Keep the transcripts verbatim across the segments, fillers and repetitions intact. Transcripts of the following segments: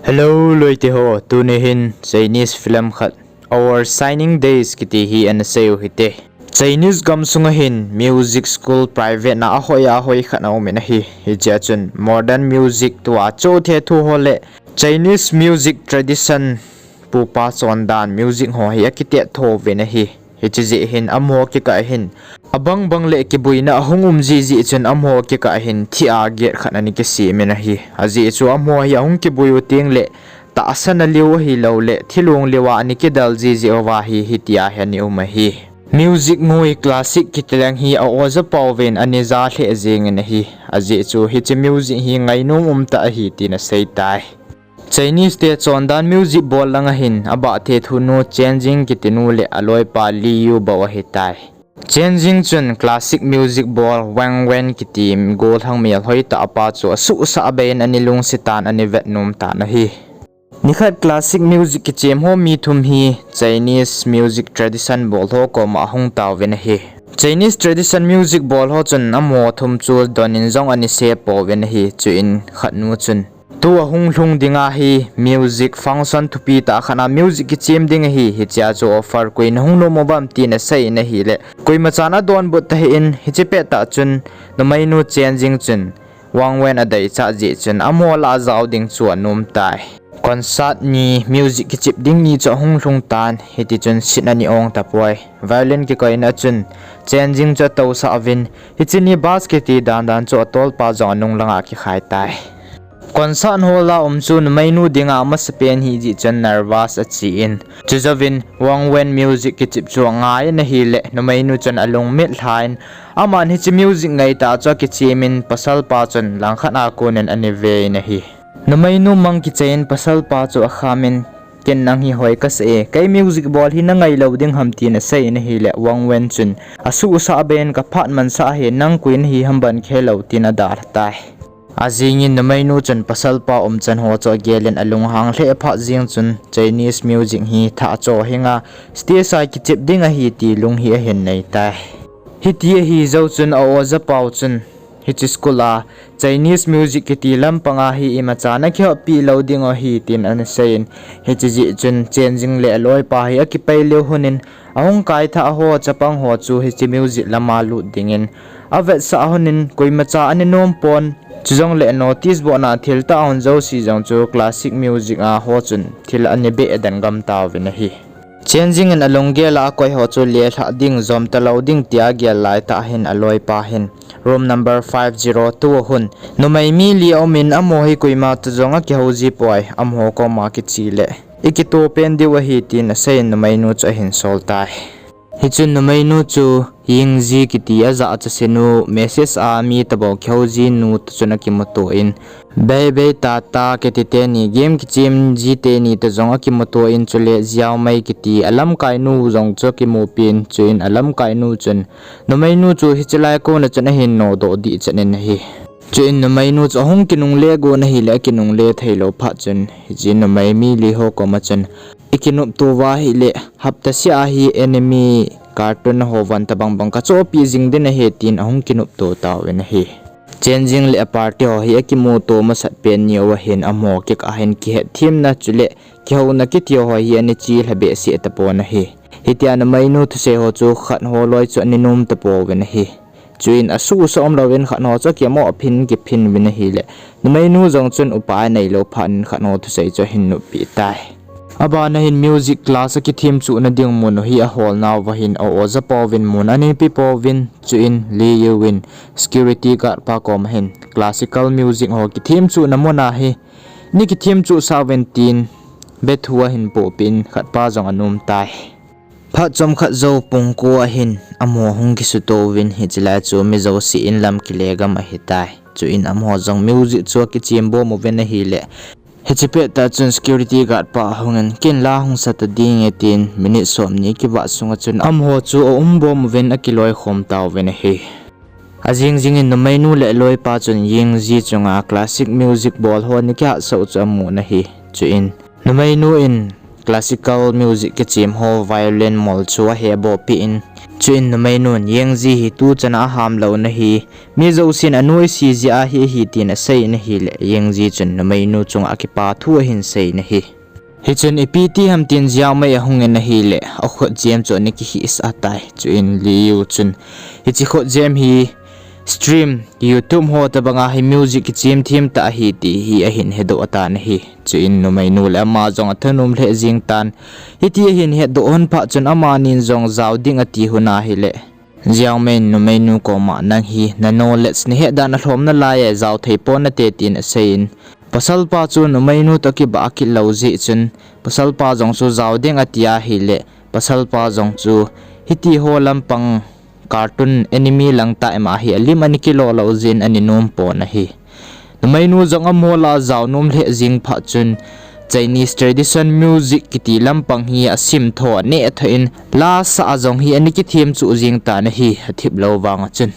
Hello loite ho, tuni hin Chinese film khat, Our Shining Days kiti hi ana sei u hite. Chinese gamsunga hin music school private na ahoi ahoi khat aumin ahi. Hichea chun modern music tua chothe thu ho le Chinese music tradition pupa chondan music ho hi akitet tho uvin ahi. Hiche jeh hin amaho kikah hin abang bang le kibuina ahung um jiji chun amaho kikah hin thih a get khat ana kisemin ahi. Ajeh chu amaho hi ahung kibui u tengle tahsa na liu ahilouleh thilong liu a ana kidal jiji uva hi hitia hi ana um ahi. Music ngui classic kiti leng hi a oja pauvin ana ja lheh jengin ahi. Ajeh chu hiche music hi ngainom umtah ahi tin aseitai. Chinese te chondan music bol langa hin abah thethu nu Chen Jing kiti nu le aloipa Li Yu bou ahitai. Chen Jing chun classic music bol Wang Wen kiti gollhang melhoi tah pa chu asuhsah beiyin ana lungset tan ana vetnom tan ahi. Nikhat classic music kichem ho mi thum hi Chinese music tradition bol ho koma ahung tauvin ahi. Chinese tradition music bol ho chun amaho thum chu donin jong ana sei pouvin ahi. Chuin khat nu chun, tu ahung lhung dinga hi music function thupi tah khat a music kichem ding ahi, hichea chu offer koi na hung nom uvem tin aseiyin ahile, koimachan adonbut tahih in, hiche pettah chun numeinu Chen Jing chun Wang Wen adeichat jeh chun amaho lah a jao ding chu anom tai. Concert ni music kichep ding ni chu ahung lhung tan, hitichun sit ana ong tapoi. Violin kikoina chun Chen Jing chu atousah uvin, hiche ni bass kiti dandan chu atolpa jong anung langa akikhai tai. Concert hall a um chu numeinu dinga amasapen hijeh chun nervous achen, chujouvin Wang Wen music kichep chu angaiyin ahile numeinu chun alungmit lhan, aman hiche music ngaitah chu akichemin pasalpa chun langkhat a konin ana vein ahi. Numeinu mang kichaiyin pasalpa chu akhamin, ken nang hi hoi kasah e, kei music bol hi nangailou ding ham tin aseiyin ahile Wang Wen chun asuhsah beiyin, kaphat mansah ahi, nang koi nahi ham ban kihelou tin adalha tai. Ajingin numeinu chun pasalpa umchan ho chu agelin alunghang lheh phat jeng chun Chinese music hi thah cho hinga stage a kichep ding ahi ti lung hi ahin nei tai. Hiti ahi jou chun a oja pau chun, hiche school a Chinese music kiti lampanga hi imacha nakihoppi lou ding ahi tin ana seiyin, hiche jeh chun Chen Jing le aloipa hi akipei lheh lhonin, ahung kaithah ho chapang ho chu hiche music lama lut dingin avetsah lhonin, koimacha ana nom pon, chujongle notice bohna thil tah hon jouse jong chu classic music a ho chun thil ana beh den gam tauvin ahi. Chen Jing in alunggel a akoi ho chu lelhah ding, jom talou ding tia agel laitah hin aloipa hin room number five zero two a hin numei mi li aumin, amaho hi koima toh jong akihou ji poi, amaho koma kiche le ikitoh pen diu ahi tin aseiyin numeinu chu ahin sol tai. Hichun numeinu chu Yingzi kiti ajah chasenu message a mi tobang kihou ji nu toh chun akimuto in, Bei Bei Tata kiti teni game kichem ji teni toh jong akimuto in, chule Xiaomei kiti alamkai nu jong chu akimupin, chuin alamkai nu chun numeinu chu hiche lai kona chun ahin nodoh dehchet in ahi. Chuin numeinu chu ahung kinungle gon ahile akinungle theilou phat chun hiche numei mi li ho koma chun, ikinopto uva ahile hapta seh a hi anime cartoon ho vang tobang bang kachohpeh jing ding ahi tin ahung kinopto tauvin ahi. Chen Jing le aparty ho hi akimuto masat pen niuva hin amaho kikah hin kihetthemna chule kihouna kiti ho hi ana chelha behseh tapon ahi. Hitia numeinu thusei ho chu khat ho loi chu ana nom tapouvin ahi. Chuin asuhsah umlouvin khat ho chu akimoh phin kiphin uvin ahile, numeinu jong chun upa aneilou phat in khat ho thusei chu ahin noppeh tai. Abana hin music class akithem chuhna ding mun u hi ahol nauva hin a oja pauvin mun ana pe pouvin, chuin Li Yu in security guard pa koma hin classical music ho kithem chuhna muna hi nei kithem chuhsah uvin tin bethu ahin pohpeh in khatpa jong anom tai. Phat chomkhat jou pung ko ahin amaho hung kisuto uvin, hiche lai chu mi jouse in lam kile gam ahitai. Chuin amaho jong music chu akichem bom uvin ahile, hiche pettah chun security guard pa ahungin, ken la hung sata dinge tin minute somni kivah sunga chun amaho chu aum bom uvin akiloikhom tauvin ahi. Ajing jingin numeinu le aloipa chun Yingzi chunga classic music bol ho ana kihatsah u chu amun ahi. Chuin numeinu in classical music kichem ho violin mol chu aheboh peh in, chuin numeinun Yangzi hi tuchan a aham lou nahi, mi jousen anoise jeh ahi ahi tin asei in ahile, Yangzi chun numeinu chunga kipa thu ahin sei in ahi. Hichun ipi ti ham tin Xiaomei ahung in ahile, akhutjem chu ana kihihsah tai. Chuin Liu chun hiche khutjem hi stream, YouTube ho tobanga hi music kichem them tah ahi ti hi ahin hedoh tan ahi. Chuin numeinu le ama jong athanom lheh jeng tan. Hiti ahin hetdoh lhon phat chun amanin jong jao ding ati lhon ahile, Xiaomei in numeinu koma, nang hi na knowledge nahet dan alhom nalai e, jao thei pon nate tin asei in, pasalpa chu numeinu toh kibah kit lou jeh chun, pasalpa jong chu jao ding ati ahile, pasalpa jong chu hiti ho lampang cartoon anime lang tah ima hi alim ana kilo lou jeh in ana nom pon ahi. Numeinu jong amaho lah a jao nom lheh jeng phat chun, Chinese tradition music kiti lampang hi asimtho aneh thoh in, lasah a jong hi ana kithem chuh jeng tan ahi, athip lou vang a chun.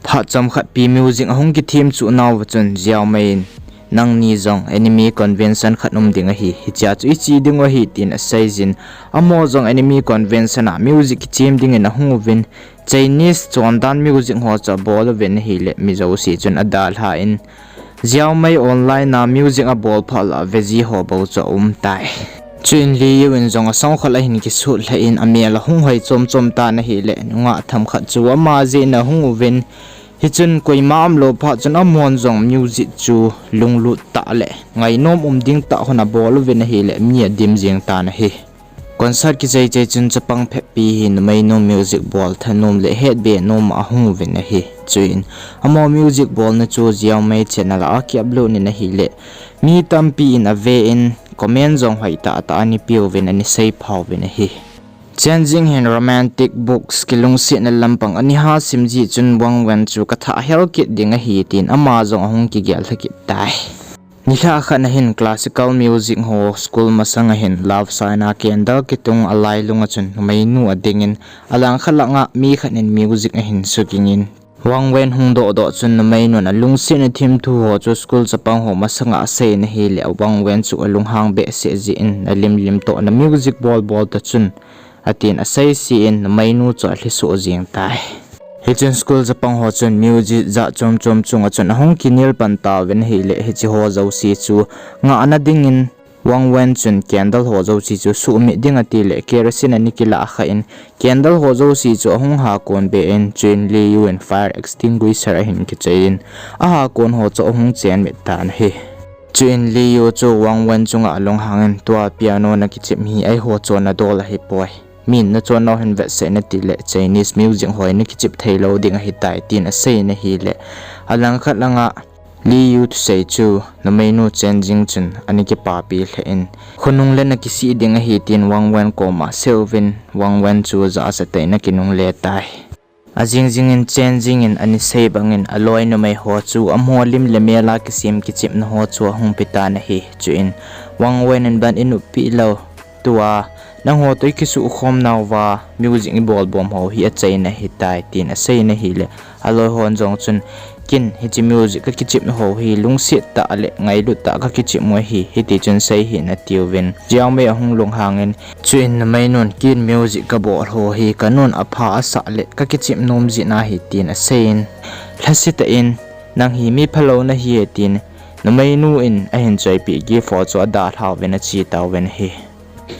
Phat chomkhat pi music ahung kithem chuh nauva chun Xiaomei in, nangni jong anime convention khat um ding ahi, hichea chu iche dingu ahi tin asei jin, amaho jong anime convention a music kichem dingin ahung uvin, Chinese chondan music ho chu abol uvin ahile, mi jouse chun adalhan, Xiaomei online a music abol phat lah a veji ho bou chu aum tai. Chuin Liu in jong asangkhol ahin kisut lheh in amel ahung hoi chom chom tan ahile, nungah themkhat chu ama jeh in ahung uvin, hichun koima umlou phat chun amahon jong music chu lunglut tah le ngainom um ding tah hon abol uvin ahile, mi adim jeng tan ahi. Concert kichai chai chun chapang phabep hi numeinu music bol thanom le hetbe nom a ahung uvin ahi. Chuin amaho music bolna chu Xiaomei channel a aki upload in ahile, mi tampi in ave in, comment jong hoitah tah ana peuvin, ana seipha uvin ahi. Chen Jing hin romantic books kilungsetna lampang ana ha sim jeh chun Wang Wen chu kathah hel kit ding ahi tin ama jong ahung kigel lha kit tai. Nilhah khat na hin classical music ho school masang a hin love sign a candle kitung a lailung a chun numeinu adingin, alangkhat langa mi khat in music ahin sugingin, Wang Wen hung dohdoh chun numeinun alungsetna thimthu ho chu school chapang ho masanga asei in ahile, Wang Wen chu alunghang behseh jeh in, nalimlim toh na music bolbol ta chun, atin aseise in numeinu chu alhisoh jeng tai. Hichun school chapang ho chun music jat chom chom chunga chun ahung kinel pan tauvin ahile, hiche ho jouse chu ngahna dingin Wang Wen chun candle ho jouse chu suhmit ding atile kerosene ana kilah khan, candle ho jouse chu ahung hakon be in, chuin Liu in fire extinguisher ahin kichoi in, ahakon ho chu ahung chenmit tan ahi. Chuin Liu chu Wang Wen chunga alunghangin, tua piano nakichep hi eiho chonna dol ahipoi, min nachonnau hin vetsah in atile Chinese music ho nakichep theilou ding ahitai, tin asei in ahile, alangkhat langa Liu thusei chu numeinu Chen Jing chun ana kipapi lheh in, khonung le nakisih ding ahi, tin Wang Wen koma aseiyuvin, Wang Wen chu jahcha tah in akinungle tai. Ajing jingin Chen Jing in ana sei bangin aloi numei ho chu amaho lim le mel a kisem kichepna ho chu ahung petan ahi. Chuin Wang Wen in ban inuppi lou, tua nangho toh ikisuhkhomnauva music ibolbom ho hi achaina ahitai, tin asei in ahile, aloi hon jong chun, ken hiche music kakichep ho hi lungset tah le ngailut tah kakichep u ahi, hiti chun seihih in atiuvin, Xiaomei ahung lunghangin, chuin numeinun ken music kabol ho hi kanun apha asah le kakichep nom jeh ahi, tin aseiyin, lhasetah in, nang hi mi phalou nahi e, tin numeinu in ahin choipeh gift ho chu adalhauvin achetauvin ahi.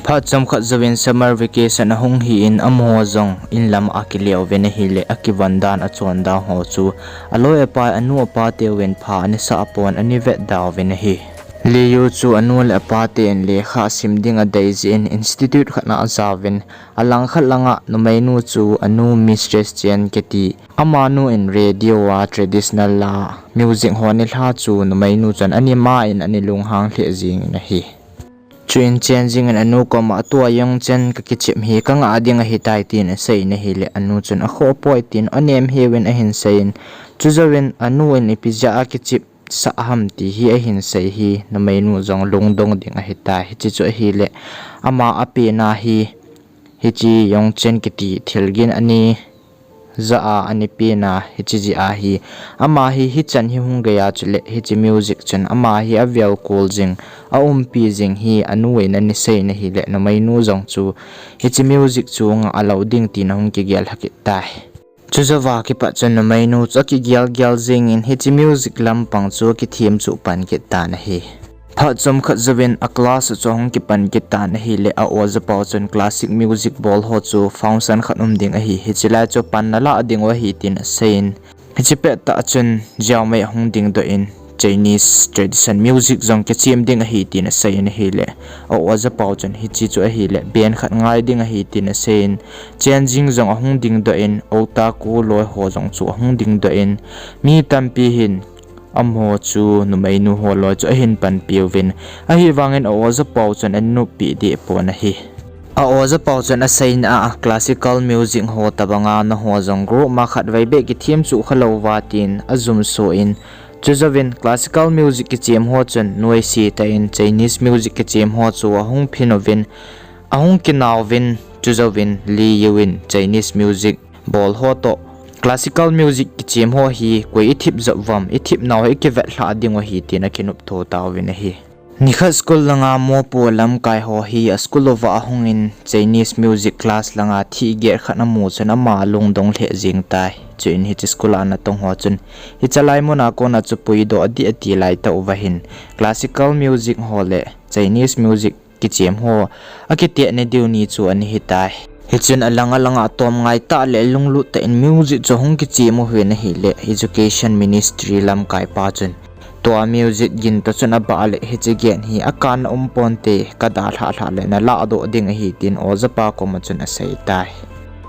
Phat chomkhat jouvin summer vacation ahung hi in, amaho jong inlam a akileuvin ahile, akivon dan achon dan ho chu aloi apai anu apa teuvin pha ana sah pon ana vetdauvin ahi. Liu chu anu le apa ten lekha sim ding adei jeh in institute khat na ajaovin, alangkhat langa numeinu chu anu Mistress Chen kiti, amanu in radio a traditional a music ho ana lha chu numeinu chun ana ma in ana lunghang lheh jengin ahi. Chuin Chen Jing in anu koma, tua Yong Chen kakichep hi kangah ding ahitai, tin aseiyin ahile, anu chun akhoh poi, tin anem heuvin ahin seiyin, chujouvin anu in ipi jeh a kichepsah ham ti hi ahin sei hi numeinu jong lungdong ding ahitai. Hiche chu ahile, ama apena hi hiche Yong Chen kiti thilgin ani ja a ana pena hiche jeh ahi. Ama hi hichan hi hung gei a chule hiche music chun ama hi avel kol jing, aumpi jing hi anu in ana sei in ahile numeinu jong chu hiche music chu ngah lou ding tin ahung kigel lha kit tai. Chujouva kipat chun numeinu chu akigel gel jingin hiche music lampang chu akithem chuh pan kit tan ahi. Phat chomkhat jouvin a class chu ahung kipan kit tan ahile a oja pau chun classic music bol ho chu function khat um ding ahi, hiche lai chu pan nalah dingu ahi tin aseiyin. Hiche pettah chun Xiaomei ahung dingdoh in Chinese tradition music jong kichem ding ahi tin aseiyin ahile a oja pau chun hiche chu ahile band khat ngai ding ahi tin aseiyin. Chen Jing jong ahung dingdoh in otaku loi ho jong chu ahung dingdoh in mi tampi hin amaho chu numeinu ho loi chu ahin panpiuvin, ahivangin a oja pau chun ana noppeh deh pon ahi. A oja pau chun aseina a classical music ho tobanga nangho jong group ma khatvei beh kithem chuh khalouva tin ajumso in, chujouvin classical music kichem ho chun noise tah in Chinese music kichem ho chu ahung phin uvin, ahung kinauvin, chujouvin Li Yu in Chinese music bol ho toh classical music kichem ho hi koi ithip jep uvam, ithip nau hi kivetlhah dingu ahi tin akinoptho tauvin ahi. Nikhat school langa mopo lamkai ho hi a school uva ahungin Chinese music class langa thihget khat amu chun ama lungdong lheh jeng tai. Chuin hiche school a natong ho chun hiche lai muna kona chu puidoh ding ati laitah uva hin classical music ho le Chinese music kichem ho akitetna diu ni chu ana hitai. Hichun alang alanga tomngai tah le lunglut tah in music chu ahung kichem uvin ahile Education Ministry lamkai pa chun tua music gin toh chun abah le hiche gin hi akanna umponte, kadalhah lhah le nalahdoh ding ahi tin oja pa koma chun aseitai.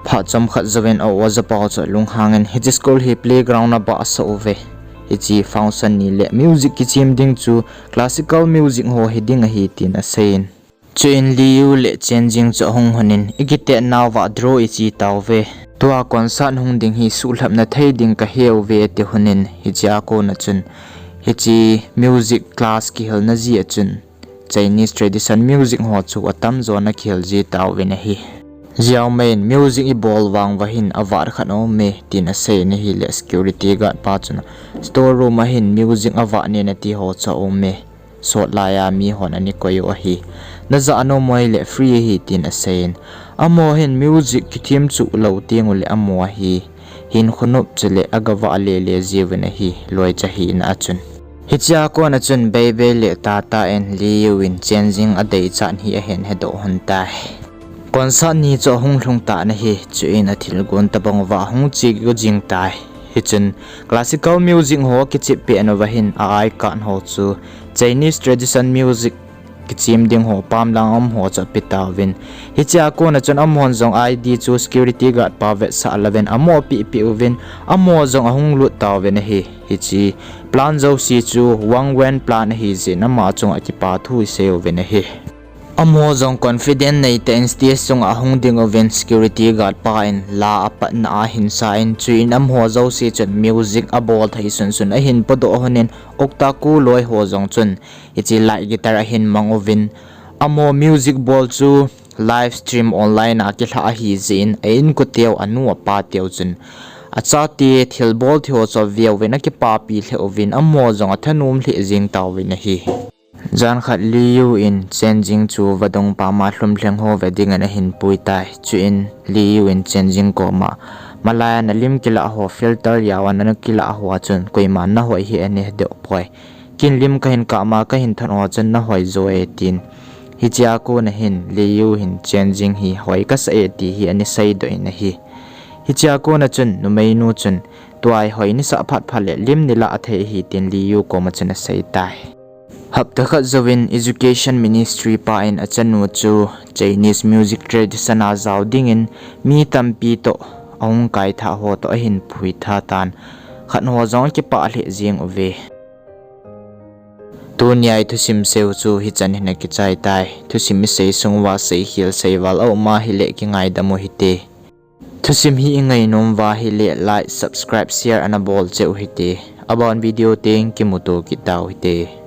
Phat chomkhat jouvin a oja pau chu lunghangin hiche school hi playground abahsah uve. Hiche function ni le music kichem ding chu classical music ho hiding ahi tin aseiyin. Chuin Li Yu le Chen Jing chu ahung lhonin, ikitetnauva draw iche tauve. Tua concert hung ding hi suhlhapna thei ding kaheuve ati lhonin, hichea kona chun hiche music class kihilna jeh a chun Chinese tradition music ho chu atamjo in akihil ji tauvin ahi. Xiaomei in music ibol vang uva hin avat khat aume tin aseiyin ahile security guard pa chun store room a hin music avat nen ati ho chu aume. Sot laiya mihon ana koi u ahi. Najah nom ahile free ahi tin aseiyin. Amaho hin music kithem chuh lou tengule amaho hi hinkho nop chule agavah lele jiuvin ahi, loicha hina a chun. Hichea kona chun Beibei le Tata in Li Yu in Chen Jing adeichat hi ahin hedoh lhon tai. Concert ni chu ahung lhung tan ahi, chuin athilgon tobang uva ahung chego jing tai. Hichun classical music ho akichep peh uva hin a I card ho chu Chinese tradition music kichem ding ho pamlang um ho chu ape tauvin. Hichea kona chun amahon jong I D chu security guard pa vetsah louvin amoh pehpeh uvin, amaho jong ahung lut tauvin ahi. Hiche plan jouse chu Wang Wen plan ahijeh in ama chunga kipa thu isei uvin ahi. Amaho jong confident neitah in stage chunga ahung ding uvin security guard pa in la apatna a hinsa in, chuin amaho jouse chun music abol thei sunsun ahin podoh lhonin, otaku loi ho jong chun hiche light guitar ahin mang uvin, amaho music bol chu live stream online a kilhah ahijeh in a inkote u, anu apa teu chun achate thilbol thei ho chu aveuvin akipapi lheh uvin, amaho jong athanom lheh jeng tauvin ahi. Jan khat Li Yu in Chen Jing chu vadung pama lhumlheng ho ve dingin ahin pui tai. Chuin Li Yu in Chen Jing koma, malaiya nalim kilah ho filter jal a nakilah ho a chun koiman nahoi hi ana hedoh poi. Ken lim kahin kah ma kahin thot ho chun nahoi jo e tin. Hichea kona hin Li Yu hin Chen Jing hi hoi kasah e ti hi ana seidoh in ahi. Hichea kona chun numeinu chun, tua hi hoi nasah phat phat le lim nalah thei ahi tin Li Yu koma chun asei tai. Hapta khat jouvin Education Ministry pa in achanu chu Chinese music tradition a jao dingin mi tampi toh ahung kaithah ho toh ahin phuitha tan, khat ho jong akipah lheh jeng uve. Tunia i thusim seiu chu hichan hin akichai tai. Thusim isei sung uva seikhel seival aum ahile kingaidam u hite. Thusim hi ingainom uva ahile like, subscribe, share ana bol cheh u hite. Aban video teng kimuto kit tau hite.